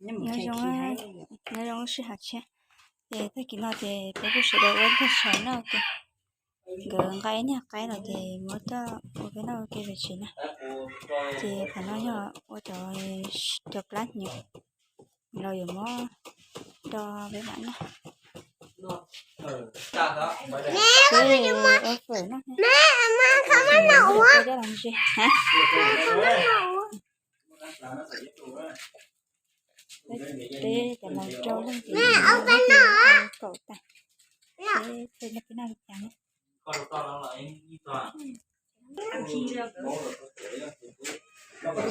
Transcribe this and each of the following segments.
Nyob zoo, nyob zoo sij hawm tshiab. Ces tag kis no ces peb kuj sawv daws ua ntej saum no ces nkawd nqa ib niag qaib los ces muab coj ua peb noj ua ke pem tsev na. Ces qhov no yog ua cov, cov plab hnyuv los yuav muab do peb mam noj. Peb ua fawm no. Peb los ze. Peb cov laus rau leej twg kaum tag, peb peb noj li cas na.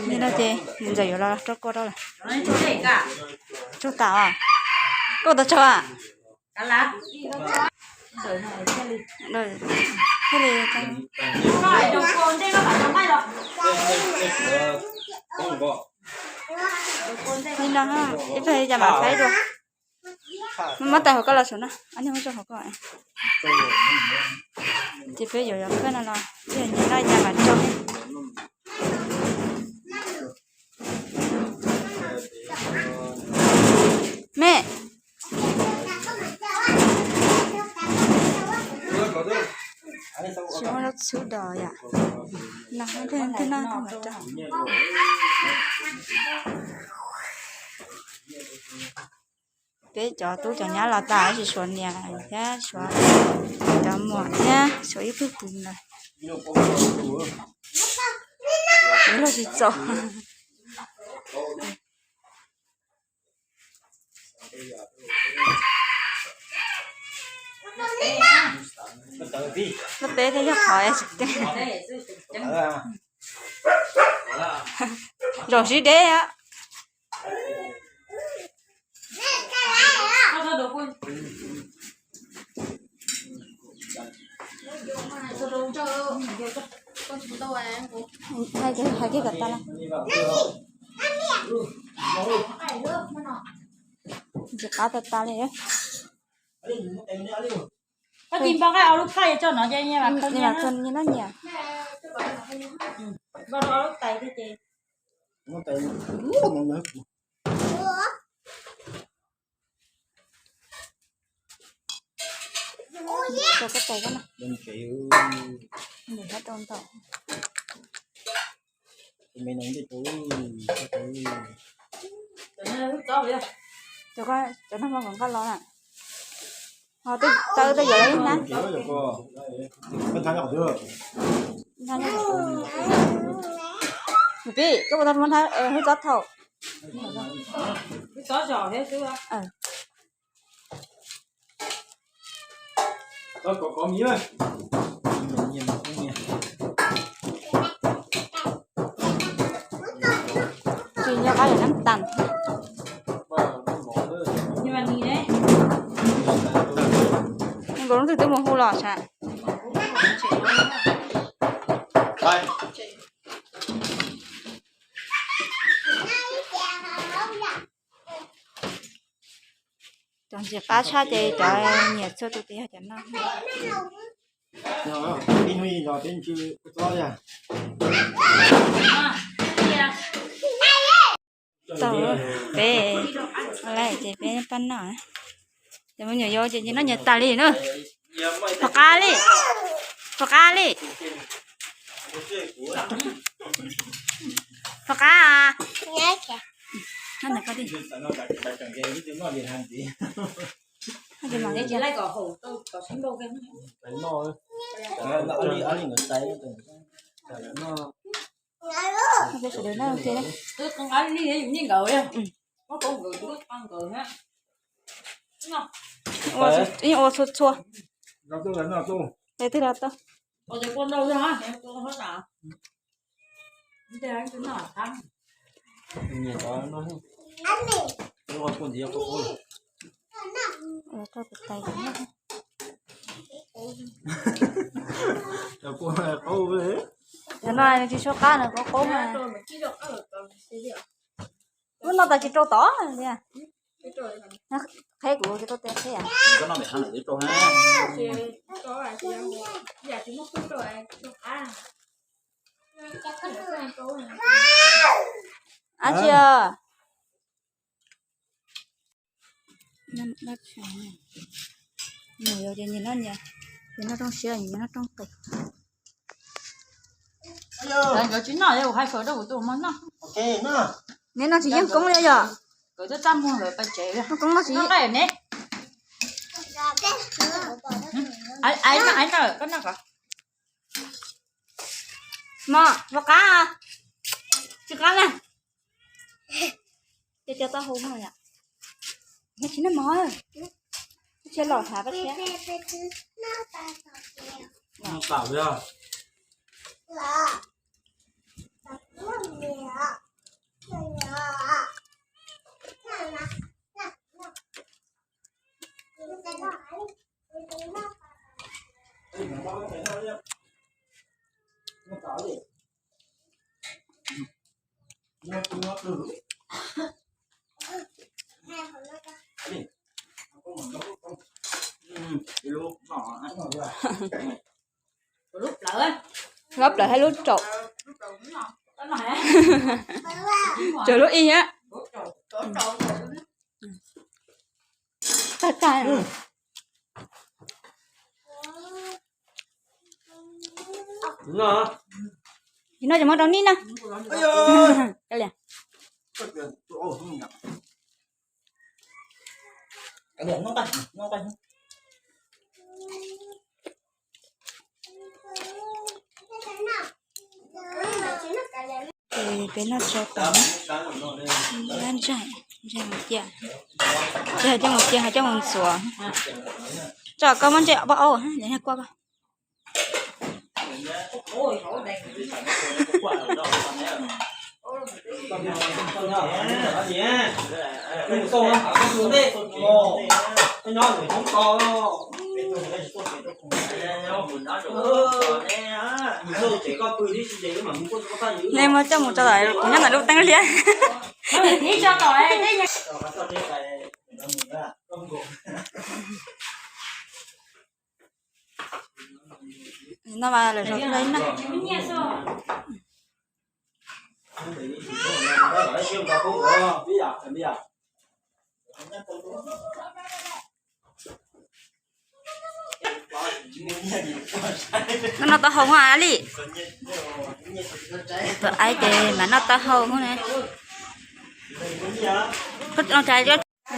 Li no ces ntxawm yuav los rau kua rau lawm. Tsaug tas os. Koj tau tsaug a? Thiaj li, li no, ib pliag cas mam faib dua. Muab tais hauv koj los saum no, ob niag muab tso hauv koj. Ces peb yuav yov kawj no los, ib yam nyias noj ib yam mam tso. Me, tsis muaj zaub txhwb dos yom. No thiaj, thiaj noj tau mam rau. Peb cov tub cov nyab los tas, tsis suav niam thiab suav cov muam thiab suav ib tug kwv ntawd. Yuav luag tsis txaus. Lub teb thiaj yog qhov es tsis tiag. Zaum sib deb. Hais kiag kom tas los. Ntxim qab tas tas li. Koj tis npo nqaij ob lub phaj coj no ces nyias mam khaws nyias na. Nyias noj nyias. Npo rau ob lub tais thiab ces. Rau koj tais koj na. Nws hab rau ntawm. Cov no, cov no mas kom nqa los na. Ho twb tawb twb yuav los ib hnab. Pib, koj puas tau muab hnab hwj txob thaum? Tsis nyob qab yog nab tas. Nkaus lub twg twb mus hu los sav. Cov ntxim qab tshaj ces cov nyiam txhua tus ces yog cov no. Tau, peb lawm ces peb pab noj. Ces me nyuam yaus ces nyias noj nyias tas li na. Phom qab li, phom qab li, phom qab. Peb sawv daws noj ua ke. Ua txhua txhua. Twg los tau. Cov no nws tsis suab qab, nws qub qub mas. Lub no tas tsis rau tod li. Qheb kuv tsis tau tes qheb. Ab tsi, Noj dab tsi? Nws yog ces nyias noj nyias, nyias noj rooj siab, nyias noj rooj qis. Nkawd tsis noj, ua hais fawm rau kuv tus mos noj. Neb noj tsis yeej koob li yog? Nkawd twb txaj muag nkawd pais tsev. Noj koob noj tsis yeej. Aiv, aiv, koj noj kom. Mos, puas qab? Tsis qab na. Cov cov taub hau no yom. Neb tsis noj mov, tsis los hav pab thiab. Lub plaws hab lub raum. Tsuas lub ib thiab. Tag tag. Tsis noj ces muab rau Nij na. Ces peb noj tso tas, ntsaig, ntsaig mus cia, ntsaig coj mus cia, coj mus ntxuav. Tso koj muab ntsaig pob aub, kuaj koj. Nej muab coj mus tso tom, kuv nyob ntawm lub teeb liab. No mas lawv zov ib na. Koj noj taub hau hos Ab Lis? Tus Ab ces mas noj taub hau hos na.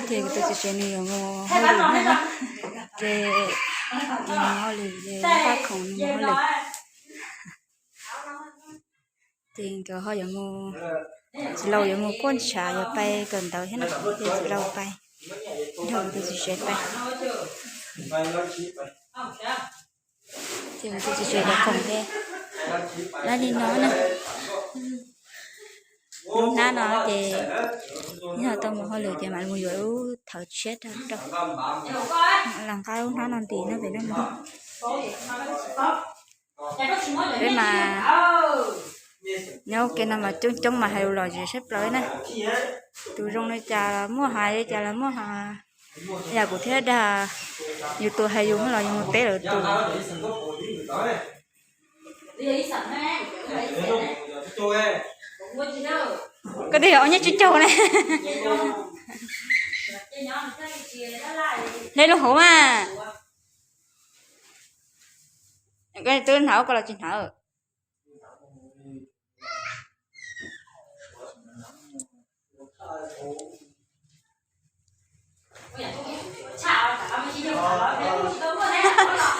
Ces kuv tus txiv tsev nws yuav mus hauj lwm na, ces nws mus hauj lwm ces Paj Khoom nws mus hauj lwm. Ces nkawd ho yuav mus, txiv laus yuav mus kuaj ntshav, yuav pais kawm ntawv thiab no, ces txiv laus pais, nrog kuv tus txiv tsev pais. Ces kuv tus txiv tsev cov khoom ces dab li no na. Lub hnab no ces yog tau mus hauj lwm ces mam mus yuav lub thawv tshiab rau rau, los nqa lub hnab no ntim no pem no. Peb mas nyob ua ke no mas coob coob mas hais lus lom zem sab plaws na. Tus zoo li cas los muaj hais, li cas los muaj hais. Yam kuv thiab dag, yus tus hais yus los yus mus teb lawv tus. Koj twb yog ua nyiaj tsis caug ne. Hle lub hauv mas. Koj twb hnav koj los tsis hnav.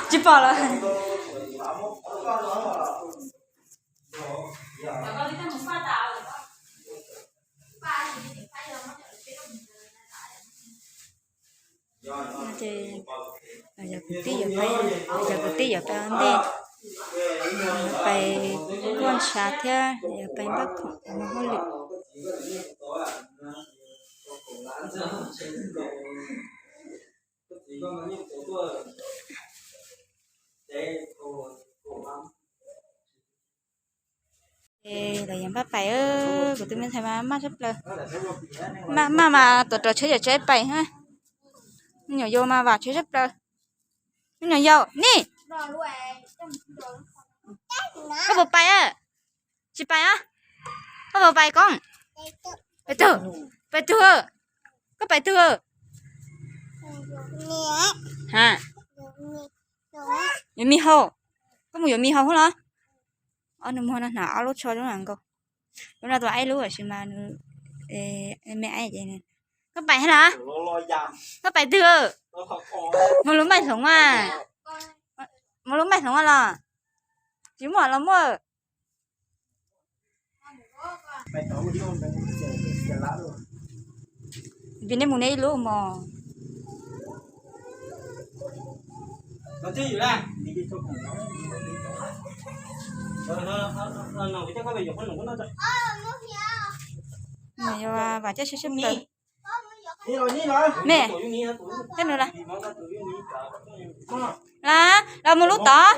Tsis pom lawm. Ces yog kwv tij yuav pais, yog kwv tij yuav pais ua ntej, pais kuaj ntshav thiab yuav pais npaj khoom mus hauj lwm. Ces lawv yuav npaj pais, kuv tus me ntxhais mas maj tshaj plaws. Maj mas tuav rawv tsheb yawm tsheb pais. Me nyuam yaus mas vam tsheb tshaj plaws. Me nyuam yaus, Nij, koj puas pais? Tsis pais os. Koj puas pais koob? Pais twg? Pais twg? Koj pais twg? Ha, yuav mis hau. Koj mus yuav mis hau hub los? Ob nus muag no hnav ob lub tsho zoo nkaus. Lub no tus aib lub tiam sis mas nws me aib ces. Koj pais hab los? Koj pais twg? Muaj lub maij hloov a. Muaj lub maij hloov a los? Tsis muaj los muaj. Vim nej mus nej ib lub mog. Vam caj sib sib pawg. Me, tej nws la, la los mus lub tod.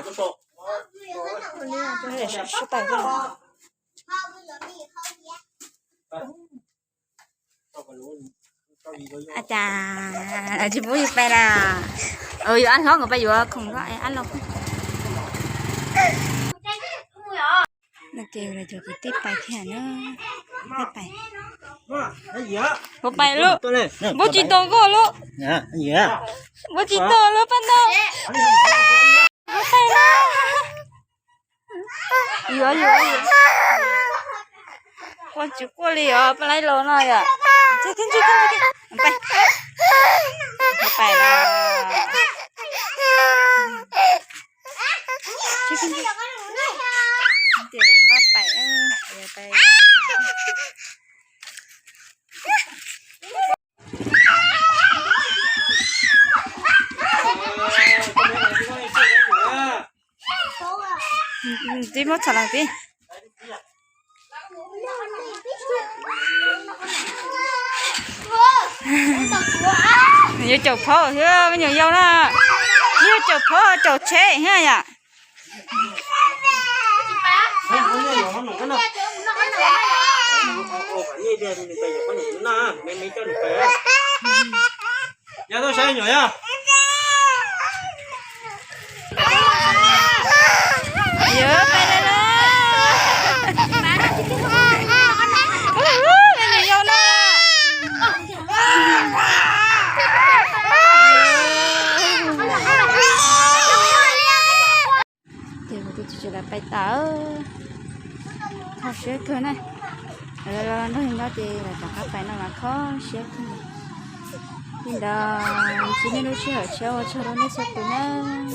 A cas tsis pub yus pais las? Yuav ab hlob nkawd pais yuav khoom hlob ab los. Ces cov kwv tij pais thiab na. Pais, pais, puas pais lub? Npawb tsis tau koj lub. Npawb tsis tau lub paj ntau. Puas pais na? Yuav, yuav, yuav. Quaj tsis quaj li os, paj laib los no yom. Pais, pais los. Tias npaj pais, pais. Tib muab txhom los tib. Yuav caum phauj thiab me nyuam yaus na. Yuav caum phauj caum tsheb thiab yom. Yog tau saib nyuam yog. Yog pais lawm. Me nyuam yaus no. Ces kuv tus txiv tsev lawv pais tas, kho siab kawg na. Lawv los nrog nyob ces lawv rov qab pais no mas kho siab kawg. Li ntawd, tsis nej lub sij hawm tshiab ua tsaug rau nej txhua tus nawb.